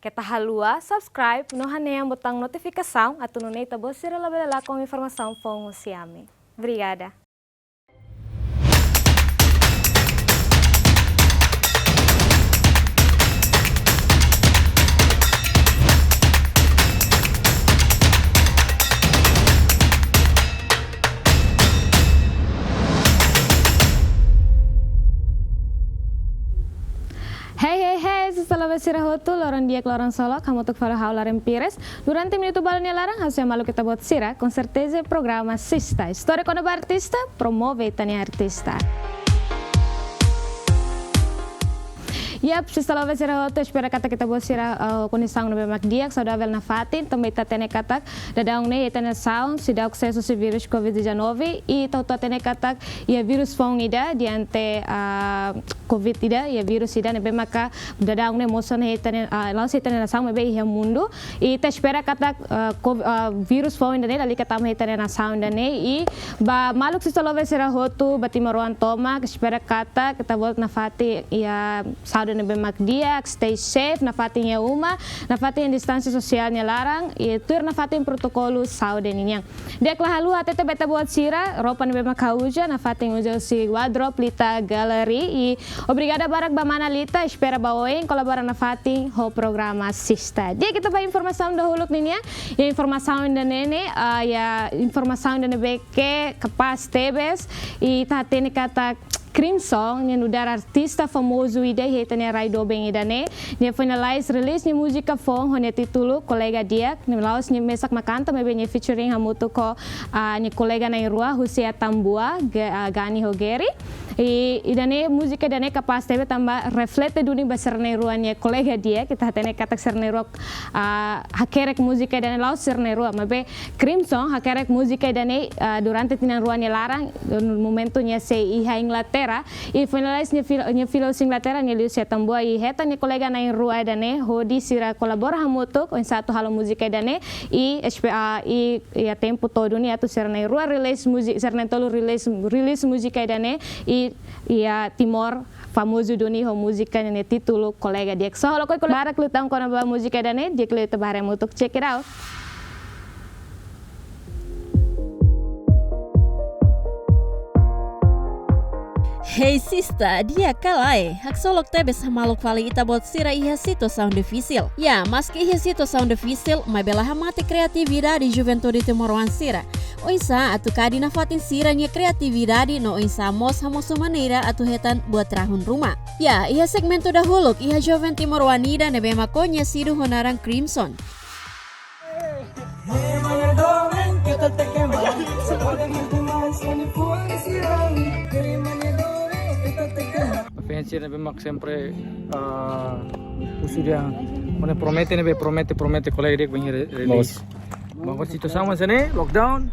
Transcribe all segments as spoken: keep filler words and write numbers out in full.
Keta haluha subscribe no hanehan botaun notifikasaun atu nune'e ita-boot sira labele lakon informasaun foun husi ami. Obrigada. Hei, hei, hei, sista lover sira hotu, loron di'ak, loron solok, hamutuk fali ho ha'u Laren Pires. Durante minutu balu nia laran, ha'u sei hamaluk ita-boot sira, com certeza programa Sista. Istória kona-ba artista, promove ita-nia artista. Yap, sista lover sira hotu, espera katak ita-boot sira, eh, kondisaun ne'ebé mak di'ak, saudavel nafatin, tanba ita hatene katak daudaun ne'e iha ita-nia nasaun seidauk sees husi vírus covid dezanove, i ita hotu hatene katak iha vírus foun ida, durante, ah, covid ida, iha vírus ida ne'ebé maka daudaun ne'e mosu ona iha ita-nia, ah, la'ós iha ita-nia nasaun, maibé iha mundu. I ita espera katak, ah, kov-, ah, vírus foun ida-ne'e lalika tama iha ita-nia nasaun ida-ne'e. I ba maluk sista lover sira hotu, ba timoroan tomak, espera katak ita-boot nafatin iha saúde ne'ebé mak di'ak, stay safe, nafatin iha uma, nafatin iha distánsia sosiál nia laran, i tuir nafatin protokolu saúde ninian. Di'ak, la haluha hatete ba ita-boot sira, roupa ne'ebé mak ha'u uza, nafatin uza husi wardrobe Lita Gallery, i obrigada barak ba mana Lita, espera ba oin kolabora nafatin ho programa Sista. Di'ak, ita ba informasaun dahuluk ninian, iha informasaun ida-ne'e, ah, iha informasaun ida ne'ebé ke kapás tebes, i ita hatene katak Crimson, nia nu'udar artista famozu ida iha ita-nia rai doben ida-ne'e, nia finalize release nia múzika foun ho nia títulu Kolega Di'ak, ne'e la'ós nia mesak mak kanta, maibé nia featuring hamutuk ho, ah, nia kolega na'in-rua husi Atambua, Ge-, ah, Gani ho Geri. I, ida-ne'e múzika ida-ne'e kapás tebes tanba reflete duni ba sira na'in-rua nia kolega di'ak, ita hatene katak sira na'in-rua, ah, hakerek múzika ida-ne'e la'ós sira na'in-rua, maibé Crimson hakerek múzika ida-ne'e, ah, durante tinan rua nia laran, momentu nia sei iha Inglaterra, i finalize nia fila, nia fila husi Inglaterra, nia liu husi Atambua, i hetan nia kolega na'in-rua ida-ne'e, hodi sira kolabora hamutuk, oinsá atu halo múzika ida-ne'e, i espe-, ah, i, i iha tempu tolu ne'e atu sira na'in-rua release múzika, sira na'in-tolu release, release múzika ida-ne'e, i, iha Timor, famozu duni ho múzika ne'e títulu Kolega Di'ak. So, halo koi kolega barak liután kona-ba múzika ida-ne'e, di'ak liu ita bá haree hamutuk, check it out. Hey sista, di'ak ka lae? Haksolok tebes hamaluk fali ita-boot sira iha situasaun difisil. Ya, maski iha situasaun difisil, maibé la hamate kreatividade juventude timoroan sira. Oinsá atu kadi nafatin sira-nia kreatividade no oinsá mós hamosu maneira atu hetan buat rahun ruma. Ya, iha segmentu dahuluk, iha joven timoroan ida ne'ebé mak koñesidu ho naran Crimson. Fans sira ne'ebé mak sempre, ah, husu dehan, kona promete ne'ebé promete, promete kolega di'ak bainhira re-, release. Loos. Maibé situasaun hanesan ne'e, lockdown.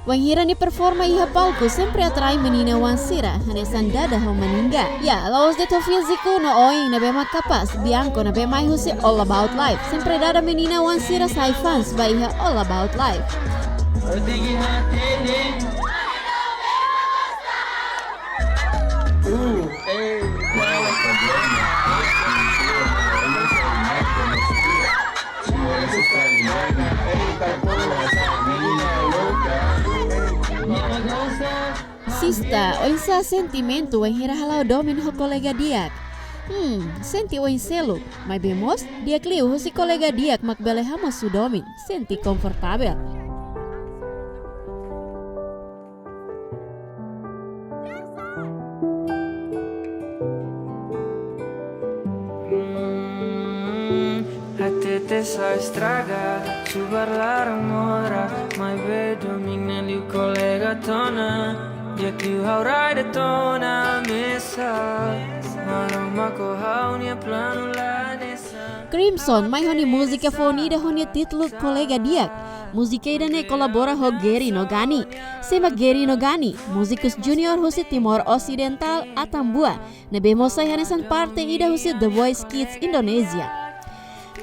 Wainhira nia performa iha palku sempre atrai menina oan sira, hanesan Dada ho Maninga. Ya, la'ós de'it ho fíziku no oin ne'ebé mak kapás, Bianco ne'ebé mai husi All About Life. Sempre dada menina oan sira sai fans ba iha All About Life. Sista, oinsá sentimentu wainhira hala'o domin ho kolega di'ak? Hmm, sente oin seluk, maibé mós di'ak liu husi kolega di'ak mak bele hamosu domin, sente konfortavel. Hmm, hatete sa'e estraga, subar laran moras, maibé domin ne'e liu kolega to'o ona, di'ak liu ha'u rai de'it ona mesak, Maromak ho ha'u-nia planu la hanesan. Crimson mai ho nia múzika foun ida ho nia títulu Kolega Di'ak. Múzika ida-ne'e kolabora ho Geri no Gani. Sé mak Geri no Gani? Múzikus junior husi Timor Osidentál, Atambua, ne'ebé mós sai hanesan parte ida husi The Voice Kids Indonesia.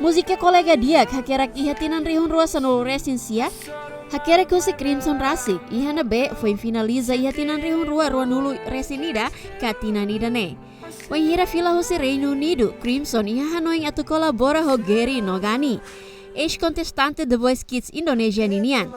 Múzika Kolega Di'ak hakerek iha tinan rihun rua sanulu resin sia, hakerek husi Crimson rasik, iha ne'ebé foin finaliza iha tinan rihun rua ruanulu resin ida ka tinan ida-ne'e. Wainhira fila husi Reinu Unidu, Crimson iha hanoin atu kolabora ho Gary no Gani, eis-kontestante The Voice Kids Indonesia ninian.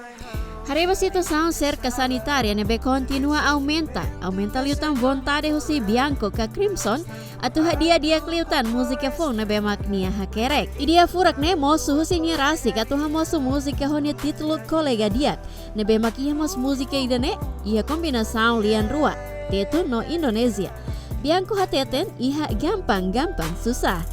Haree ba situasaun serka sanitária ne'ebé kontinua aumenta, aumenta liután vontade husi Bianco ka Crimson atu hadi'a di'ak liután múzika foun ne'ebé mak nia hakerek. Ideia furak ne'e mosu husi nia rasik atu hamosu múzika ho nia títulu Kolega Di'ak, ne'ebé mak iha mós múzika ida-ne'e iha kombinasaun lian rua, Tetun no Indonézia. Bianco hateten iha Gampang-Gampang Susah.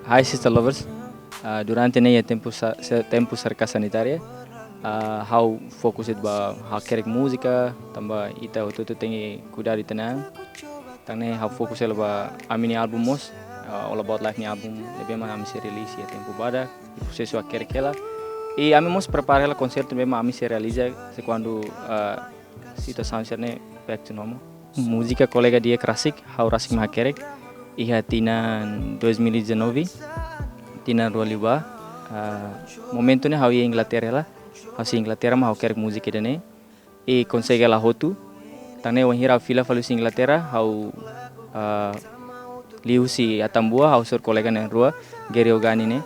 Hi, Sister Lovers. Ah, durante ne'e iha tempu sa-, se-, tempu serka sanitária, ah, ha'u fokus de'it ba hakerek múzika, tanba ita hotu-hotu tenke kuidadu ita-nia an. Tan ne'e ha'u fokus hela ba ami-nia álbum mós, ah, All About Life nia álbum, ne'ebé mak ami sei release iha tempu badak, i prosesu hakerek hela. I ami mós prepara hela konsertu ne'ebé mak ami sei realiza se kuandu, ah, situasaun sira-ne'e back to normal. Múzika Kolega Di'ak rasik, ha'u rasik mak hakerek iha tinan dois mil e dezanove, tinan rua liubá. Ah, momentu ne'e ha'u iha Inglaterra hela, ha'u sei Inglaterra mak ha'u hakerek múzika ida-ne'e. I konsege la hotu. Tan ne'e wainhira ha'u fila fali husi Inglaterra, ha'u, ah, liuhusi Atambua, ha'u hasoru kolega na'in-rua, Gary ho Gani ne'e.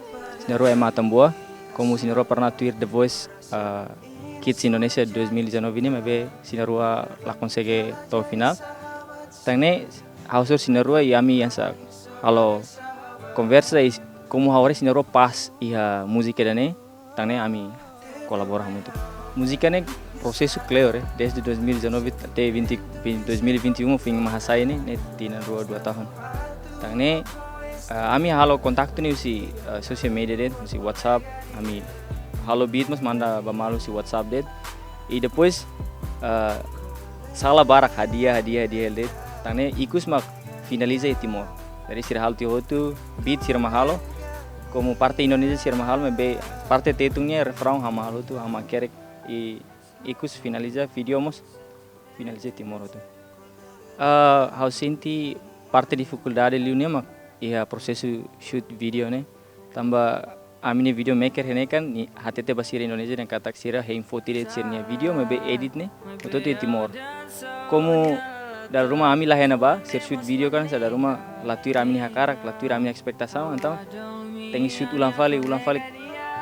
Sira na'in-rua ema Atambua, komu sira na'in-rua pernah tuir The Voice, ah, Kids Indonesia dois mil e dezanove ne'e, maibé sira na'in-rua la konsege to'o finál. Tan ne'e ha'u hasoru sira na'in-rua i ami hanesan halo konversa i komu ha'u haree sira na'in-rua pas iha múzika ida-ne'e, tan ne'e ami kolabora hamutuk. Múzika ne'e prosesu kleur, eh, desde dois mil e dezanove até vinte, dois mil e vinte e um foin mak hasai ne'e, ne'e tinan rua, dua tahun. Tan ne'e, eh, ami halo kontaktu ne'e husi, eh, social media de'it, husi WhatsApp, ami halo beat mós manda ba malu husi WhatsApp de'it. I depois, eh, sala barak hadi'a, hadi'a, hadi'a de'it. Tan ne'e ikus mak finaliza iha Timor. Jadi sira halo tiha hotu, beat sira mak halo. Komu parte Indonézia sira mak halo, maibé parte Tetun nia refraun ha'u mak halo hotu, ha'u mak hakerek i ikus finaliza vídeo mós, finaliza iha Timor hotu. Ah, ha'u sente parte difikuldade liu ne'e mak iha prosesu shoot vídeo ne'e. Tanba ami-nia video maker ne'e kan, nia hatete ba sira Indonézia dehan katak sira hein foti de'it sira-nia vídeo, maibé edit ne'e hotu-hotu iha Timor. Komu dala ruma ami la iha ne'ebá, sira shoot vídeo kan, sá dala ruma la tuir ami-nia hakarak, la tuir ami-nia espetasaun, entaun tenke shoot ulang fali, ulang fali.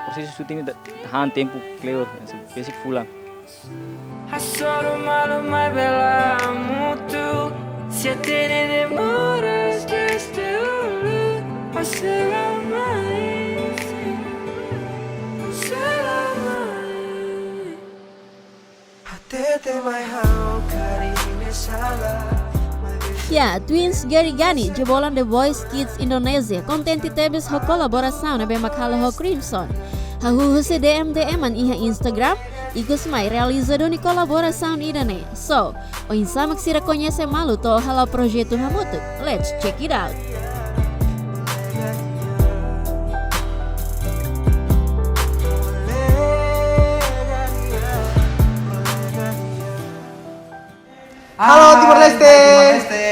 Prosesu shooting ne'e ta-, tahan tempu kleur, besik fulan. Hasoru malu maibé la hamutuk, se hatene demoras desde uluk, mas sei la mai, sei la mai. Hatete mai ha'u karik ne'e sala, maibé Ya, Twins Gary Gani, jebolan The Voice Kids Indonesia, kontente tebes ho kolaborasaun ne'ebé mak halo ho Crimson. Hahú husi D M D M an iha Instagram, ikus mai realiza duni kolaborasaun ida-ne'e. So, oinsá mak sira koñese malu to'o hala'o projetu hamutuk? Let's check it out. Halo, Timor Leste. Hai, Timor Leste.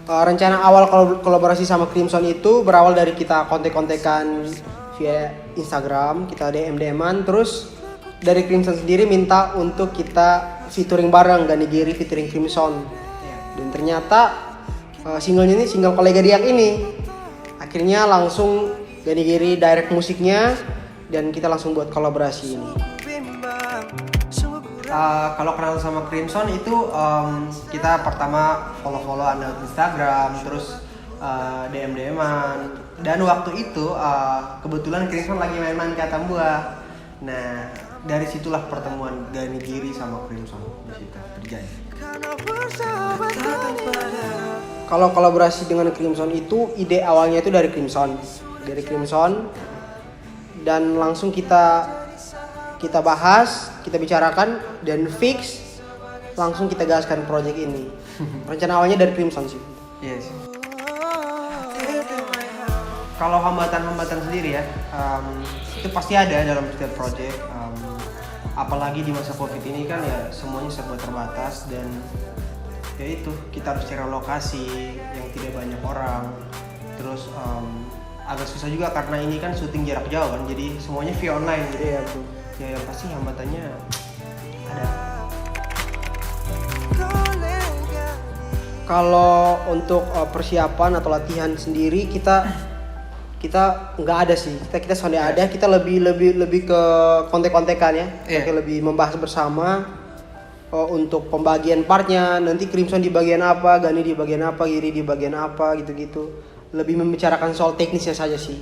Eh, rencana awal kol-, kolaborasi sama Crimson itu berawal dari kita kontek-kontekan via Instagram, kita D M-D M-an, terus dari Crimson sendiri minta untuk kita featuring bareng, Gani Giri featuring Crimson. Iya. Dan ternyata, eh, singlenya ini, single Kolega Di'ak ini, akhirnya langsung Gani Giri direct musiknya, dan kita langsung buat kolaborasi ini. Ah, kalau kenal sama Crimson itu, em, kita pertama follow-followan lewat Instagram, terus, eh, D M-D M-an. Dan waktu itu, eh, kebetulan Crimson lagi main-main ke Atambua. Nah, dari situlah pertemuan Gani Giri sama Crimson di situ terjadi. Kalau kolaborasi dengan Crimson itu, ide awalnya itu dari Crimson. Dari Crimson, dan langsung kita, kita bahas, kita bicarakan, dan fix, langsung kita gaskan project ini. Rencana awalnya dari Crimson sih. Yes. Kalau hambatan-hambatan sendiri ya, em, itu pasti ada dalam setiap project. Em, apalagi di masa covid ini kan ya semuanya serba terbatas dan ya itu, kita harus cari lokasi yang tidak banyak orang. Terus em, agak susah juga karena ini kan syuting jarak jauh kan, jadi semuanya via online gitu. Iya, betul. Ya, yang pasti hambatannya ada. Kalau untuk eh, persiapan atau latihan sendiri, kita kita nggak ada sih. Kita kita sonde ada, kita lebih lebih lebih ke kontek-kontekan ya. Iya. Kayak lebih membahas bersama eh, untuk pembagian partnya, nanti Crimson di bagian apa, Gani di bagian apa, Giri di bagian apa, gitu-gitu. Lebih membicarakan soal teknisnya saja sih,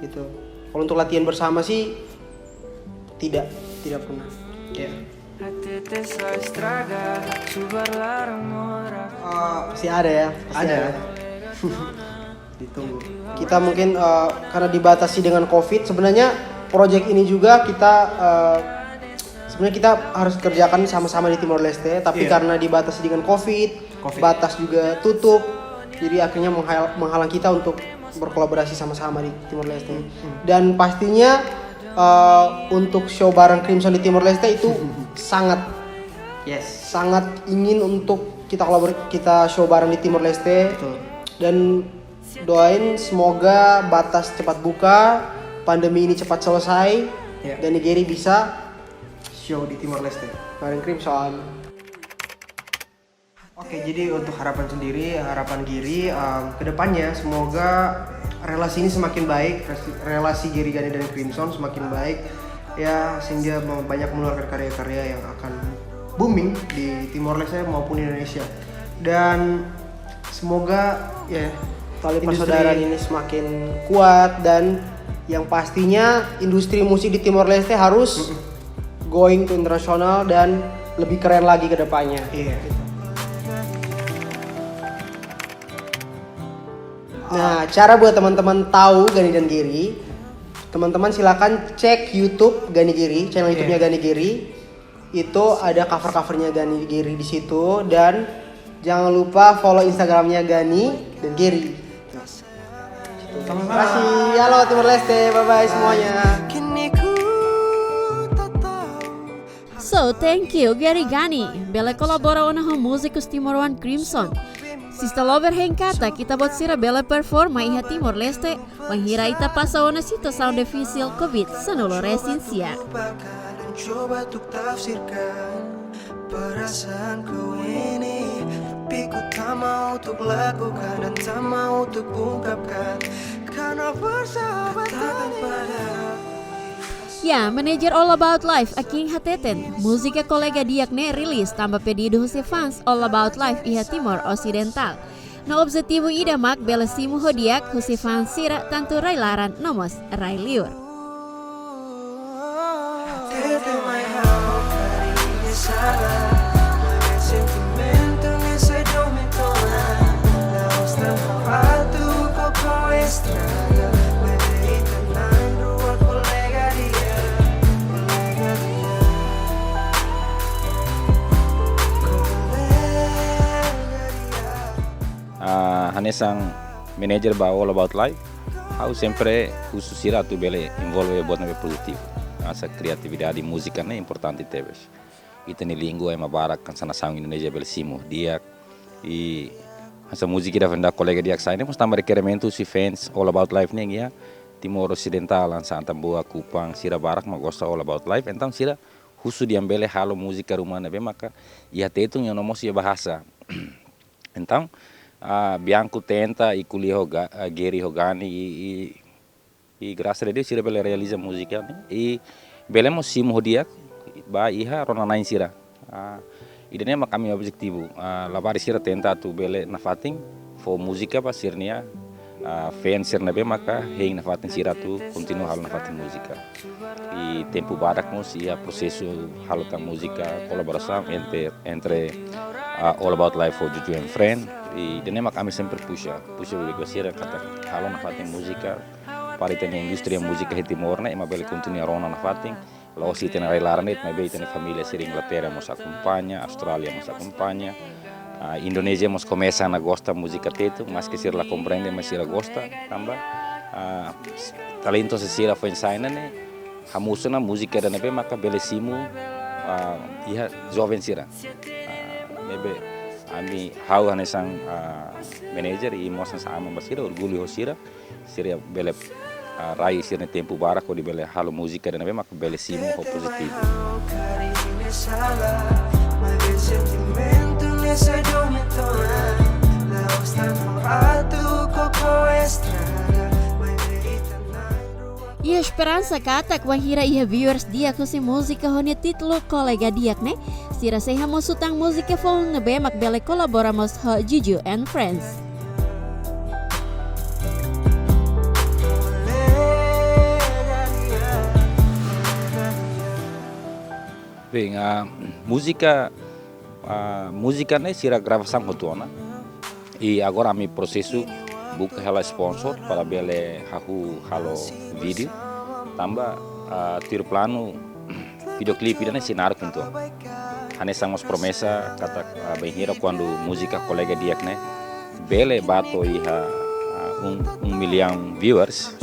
gitu. Kalau untuk latihan bersama sih tidak tidak pernah. Ya. Hatete só estraga, subar laran mora. Pasti ada ya, pasti Ada. ada. Ditunggu. Kita mungkin eh, karena dibatasi dengan covid, sebenarnya project ini juga kita eh, sebenarnya kita harus kerjakan sama-sama di Timor Leste, tapi Iya. Karena dibatasi dengan covid, Covid. Batas juga tutup, jadi akhirnya menghal- menghalang kita untuk berkolaborasi sama-sama di Timor Leste. Dan pastinya eh, untuk show bareng Crimson di Timor Leste itu sangat Yes. sangat ingin untuk kita kolabor kita show bareng di Timor Leste. Betul. Dan doain semoga Batas cepat buka, pandemi ini cepat selesai, Ya. Dan Giri bisa Show di Timor Leste. bareng Crimson. Oke, jadi untuk harapan sendiri, harapan Giri em, ke depannya semoga relasi ini semakin baik, relasi, relasi Giri Gani dan Crimson semakin baik ya, sehingga mem- banyak mengeluarkan karya-karya yang akan booming di Timor Leste maupun Indonesia. Dan semoga ya Tali industri- persaudaraan ini semakin kuat dan yang pastinya industri musik di Timor Leste harus going to internasional dan lebih keren lagi ke depannya. Iya. Nah, cara buat teman-teman tahu Gani dan Giri, teman-teman silakan cek YouTube Gani Giri, channel YouTube-nya Iya. Gani Giri. Itu ada cover-covernya Gani Giri di situ dan jangan lupa follow Instagramnya Gani dan Giri. Terima kasih. Halo Timor Leste, bye bye semuanya. Kini ku tak tahu. So, thank you, Giri Gani. Bele kolabora ona ho múzikus timoroan Crimson. Sista Lover hein katak ita-boot sira bele performa iha Timor Leste, bainhira ita pasa ona situasaun difisil covid sanulu resin sia. Lupakan dan coba untuk tafsirkan perasaanku ini, tapi ku tak mau untuk lakukan dan tak mau untuk ungkapkan. Karena persahabatan pada Ya, manajer All About Life, Akin hateten, múzika kolega di'ak ne'e rilis tanba pedidu husi fans All About Life iha Timor Osidental. No objetivu ida mak bele simu ho di'ak husi fans sira tantu rai-laran no mós rai-liur. Hatete mai ha'u karik ida sala, maibé sentimentu ne'e sei domin to'o ona. La'ós tanba atu koko estraga, maibé ita na'in-rua kolega di'ak, kolega di'ak, kolega di'ak. Ah, hanesan manajer ba All About Life, ha'u sempre husu sira atu bele envolve buat ne'ebé produtivu. Hanesan kriatividade múzika ne'e importante tebes. Ita-nia língua ema barak hanesan nasaun Indonézia bele simu di'ak. I hanesan múzika ida foin ida kolega di'ak sai ne'e mós tanba rekerimentu husi fans All About Life nian iha Timor Osidental, hanesan Atambua, Kupang, sira barak mak gosta All About Life. Entaun sira husu dehan bele halo múzika ruma ne'ebé maka iha Tetun no mós iha bahasa. Entaun, ah, Bianco tenta i ko'alia ho Ga- ah, Geri ho Gani i, i, i grasas a Deus sira bele realiza múzika ne'e. I bele mós simu ho di'ak ba iha rona-na'in sira. Ah, ida-ne'e mak ami objetivu. Ah, labarik sira tenta atu bele nafatin fó múzika ba sira-nia ah, fans sira ne'ebé maka hein nafatin sira atu kontinua halo nafatin múzika. I tempu badak mós iha prosesu halo tan múzika kolaborasaun entre, entre ah, All About Life ho Juju and Friend. I ida-ne'e mak ami sempre puxa, puxa bebek ba sira katak halo nafatin múzika para ita-nia indústria múzika iha Timor ne'e ema bele kontinua rona nafatin. La'ós ita-nia rai-laran de'it, maibé ita-nia família sira Inglaterra mós akompaña, Austrália mós akompaña. Ah, Indonézia mós komesa ona gosta múzika Tetun, maske sira la komprende, mas sira gosta, tanba ah, talentu sira foin sai ne'e, hamosu ona múzika ida ne'ebé maka bele simu ah, iha joven sira. Ah, ne'ebé Ami, ha'u hanesan, ah, manager i mós hanesan aman ba sira, orgullu ho sira, sira bele, ah, rai sira-nia tempu barak hodi bele halo múzika ida ne'ebé mak bele simu ho pozitivu. Iha esperansa katak bainhira iha viewers di'ak husi múzika ho nia títulu Kolega Di'ak ne'e, sira sei hamosu tan múzika foun ne'ebé mak bele kolabora mós ho Juju and Friends. Bem, ah, múzika, ah, múzika ne'e sira gravasaun hotu ona. I agora ami prosesu buka hela sponsor para bele hahú halo vídeo. Tanba, ah, tuir planu videoklip ida-ne'e sei naruk uitoan. Hanesan mós promesa katak, ah, bainhira kuandu múzika Kolega Di'ak ne'e bele bá to'o iha, ah, um, um milhão viewers.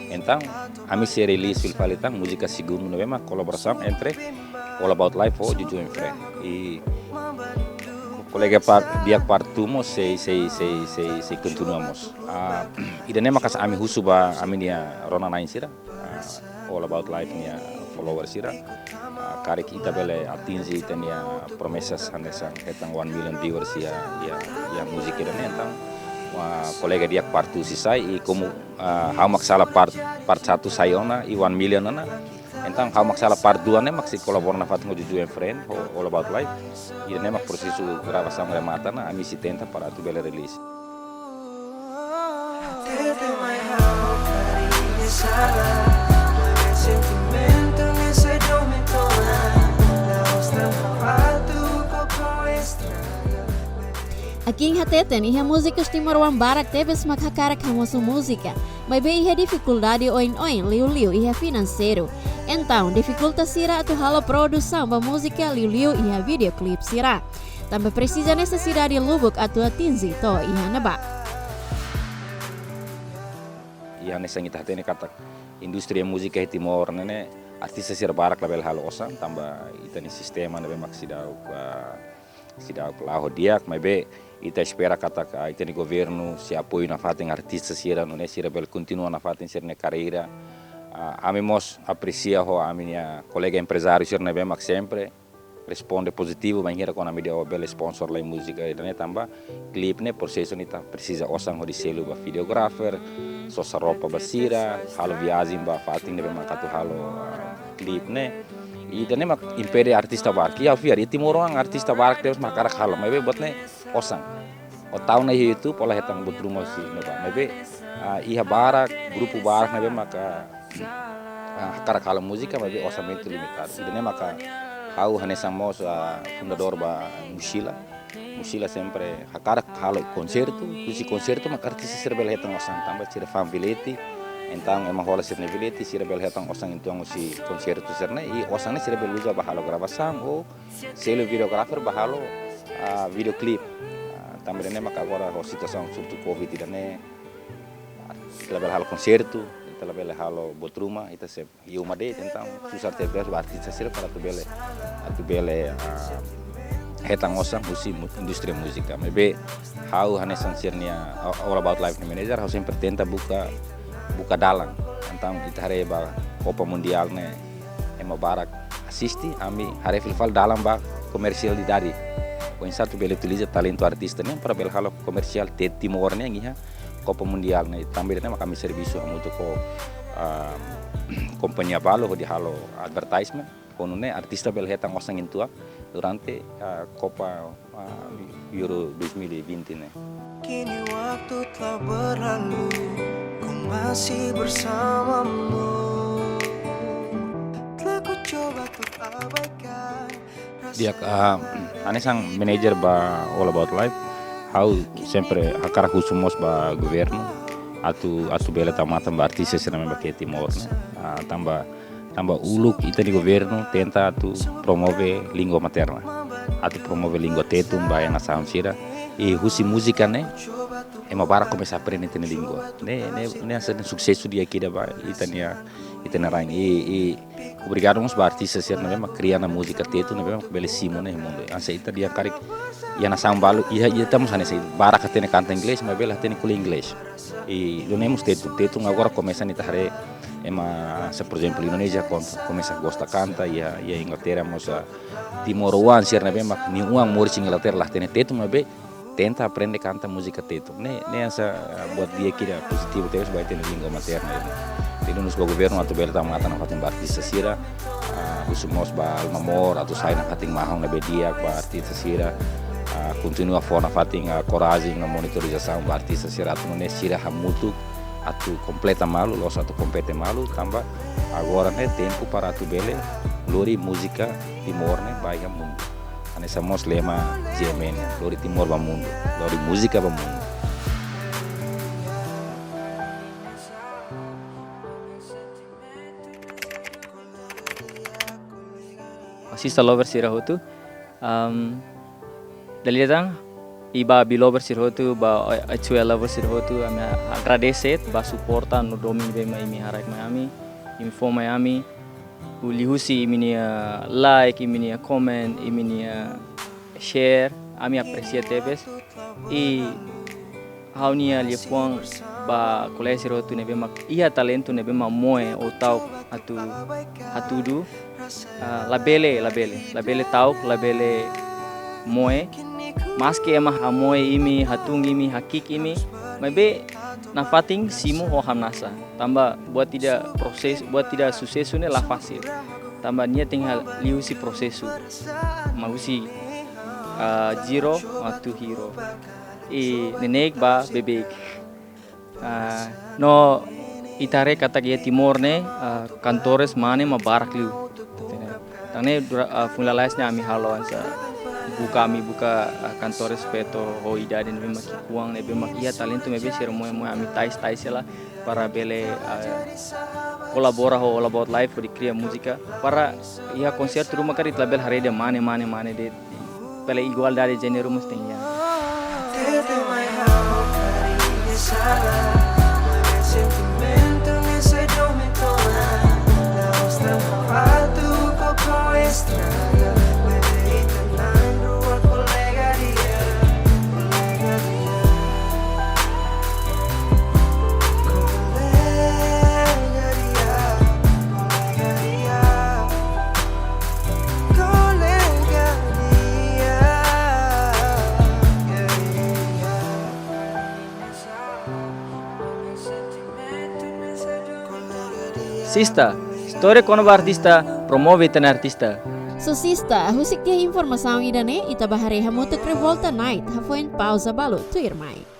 Entaun, ami sei release fila fali tan múzika segundu ne'ebé mak kolaborasaun entre All About Life ho Juju and Friend. I Kolega Par-, Di'ak Part Two mós sei, sei, sei, sei, sei kontinua mós. Ah, ida-ne'e maka ami husu ba ami-nia rona-na'in sira, ah, All About Life nia followers sira. Ah, karik ita bele atinje ita-nia promesas hanesan hetan one million viewers iha, iha, iha múzika ida-ne'e, entaun, ah, Kolega Di'ak Part Two sei sai, i komu, ah, ha'u mak sala part, part satu sai ona, i one million ona, entaun ha'u mak sala part dua ne'e mak sei kolabora nafatin ho Juju and Friend, ho All About Life. Ida-ne'e mak prosesu gravasaun remata ona, ami sei tenta para atu bele release. Akin hateten iha múzikus timoroan barak tebes mak hakarak hamosu múzika, maibé iha difikuldade oin-oin, liuliu iha finanseiru. Entaun, difikulta sira atu halo produsaun ba múzika, liuliu iha videoklip sira. Tanba presiza nesesidade lubuk atu atinje to'o iha ne'ebá. I hanesan ita hatene katak indústria múzika iha Timor ne'e, artista sira barak labele halo osan, tanba ita-nia sistema ne'ebé mak seidauk, ah, seidauk la'o di'ak, maibé ita espera katak, ah, ita-nia governu sei apoiu nafatin artista sira, nune'e sira bele kontinua nafatin sira-nia karreira. Ah, ami mós apresia ho ami-nia kolega emprezáriu sira ne'ebé mak sempre responde pozitivu bainhira kuandu ami dehan bele sponsor lai múzika ida-ne'e, tanba klip ne'e prosesu ne'e ita presiza osan hodi selu ba videographer, sosa roupa ba sira, halo viajen ba fatin ne'ebé mak atu halo, ah, klip ne'e. Ida-ne'e mak impede artista barak. Iha fiar, iha timoroan artista barak tebes mak hakarak halo, maibé buat ne'e osan. Ó tau ona iha YouTube, ó la hetan buat ruma husi ne'ebá. Maibé, ah, iha barak, grupu barak ne'ebé maka, ah, hakarak halo múzika, maibé orsamentu limitadu. Ida-ne'e maka ha'u hanesan mós, ah, fundadór ba Mochila. Mochila sempre hakarak halo konsertu, husi konsertu maka artista sira bele hetan osan, tanba sira fa'an bilhete. Entaun ema hola sira-nia bilhete, sira bele hetan osan uitoan husi konsertu sira-ne'e, i osan ne'e sira bele uza ba halo gravasaun ou selu videographer ba halo, ah, videoklip. Ah, tanba ida-ne'e maka agora ho situasaun surtu covid ida-ne'e, ah, ita labele halo konsertu, ita labele halo buat ruma, ita sei iha uma de'it, entaun susar tebes ba artista sira para atu bele, atu bele, ah, hetan osan husi mu-, indústria múzika. Maibé ha'u hanesan sira-nia, ah, All About Life nia manager, ha'u sempre tenta buka, buka dalan. Entaun ita haree ba Copa Mundial ne'e ema barak asiste, ami haree fila fali dalan ba komersialidade. Oinsá atu bele utiliza talentu artista ne'e para bele halo komersiál T Timor nian iha Copa Mundial ne'e. Tanba ida-ne'e maka ami servisu hamutuk ho, ah, kompañia balu hodi halo advertisement. Ho nune'e artista bele hetan osan uitoan durante, ah, Copa, ah, Euro dois mil e vinte ne'e. Kini waktu telah berlalu, ku masih bersamamu. Telah ku coba untuk abaikan. Di'ak, ah, hanesan manager ba All About Life, ha'u sempre hakarak husu mós ba governu atu, atu bele tau matan ba artista sira ne'ebé mak iha Timor ne'e. Ah, tanba, tanba uluk ita-nia governu tenta atu promove língua materna, atu promove língua Tetun ba iha nasaun sira. I husi múzika ne'e ema barak komesa aprende ita-nia língua. Ne'e, ne'e, ne'e hanesan susesu di'ak ida ba ita-nia, ita-nia rain. I, i obrigadu mós ba artista sira ne'ebé mak kria ona múzika Tetun ne'ebé mak bele simu ona iha mundu. Hanesan ita dehan karik Iha nasaun balu, iha, iha ita mós hanesan barak hatene kanta inglés, maibé la hatene ko'alia inglés. I nune'e mós Tetun, Tetun agora komesa ita haree ema, se por ezemplu Indonézia kontu, komesa gosta kanta, iha, iha Inglaterra mós, ah, timoroan sira ne'ebé mak nia oan moris iha Inglaterra la hatene Tetun, maibé tenta aprende kanta múzika Tetun. Ne'e, ne'e hanesan, ah, buat di'ak ida pozitivu tebes ba ita-nia língua materna. Jadi nu'udar governu atu bele tau matan nafatin ba artista sira, ah, husu mós ba Alma Mor atu sai nafatin mahon ne'ebé di'ak ba artista sira, ah, kontinua fó nafatin, ah, korajen no monitorizasaun ba artista sira atu nune'e sira hamutuk atu kompleta malu, loos atu kompete malu, tanba agora ne'e tempu para atu bele lori múzika Timor ne'e ba iha mundu. Hanesan mós lema G M N, lori Timor ba mundu, lori múzika ba mundu. Asista lover sira hotu. Um, dala ida tan, i ba Beloved sira hotu, ba H two L lover sira hotu, ami agradese ba suporta no domin ne'ebé mak imi haraik mai ami, imi fó mai ami, liuhusi imi-nia like, imi-nia comment, imi-nia share, ami apresia tebes. I ha'u-nia liafuan ba kolega sira hotu ne'ebé mak iha talentu ne'ebé mak moe ou ta'uk atu hatudu, ah, labele, labele, labele ta'uk, labele moe. Maski ema hamoe imi, hatun imi, haki'ik imi, maibé nafatin simu ho hamnasa. Tanba buat ida proses, buat ida susesu ne'e la fasil. Tanba nia tenke liuhusi prosesu. Mak husi, ah, zero atu hero. I neineik ba beibeik. Ah, no ita haree katak iha Timor ne'e, ah, kantores mane mak barak liu. Tan ne'e dura-, ah, fulan lalais ne'e ami halo hanesan buka, ami buka, ah, kantores feto ho idade ne'ebé mak ki'ikoan, ne'ebé mak iha talentu, maibé sira moe-moe, ami tais-tais hela para bele, ah, kolabora ho All About Life hodi kria múzika para iha konsertu ruma karik ita labele haree de'it mane, mane, mane de'it, pela igualdade de género mós tenke iha. Sista, istória kona-ba artista, promove ita-nia artista. So sista, husik tiha informasaun ida-ne'e, ita bá haree hamutuk Revolta Night, hafoin pauza balu, tuirmai.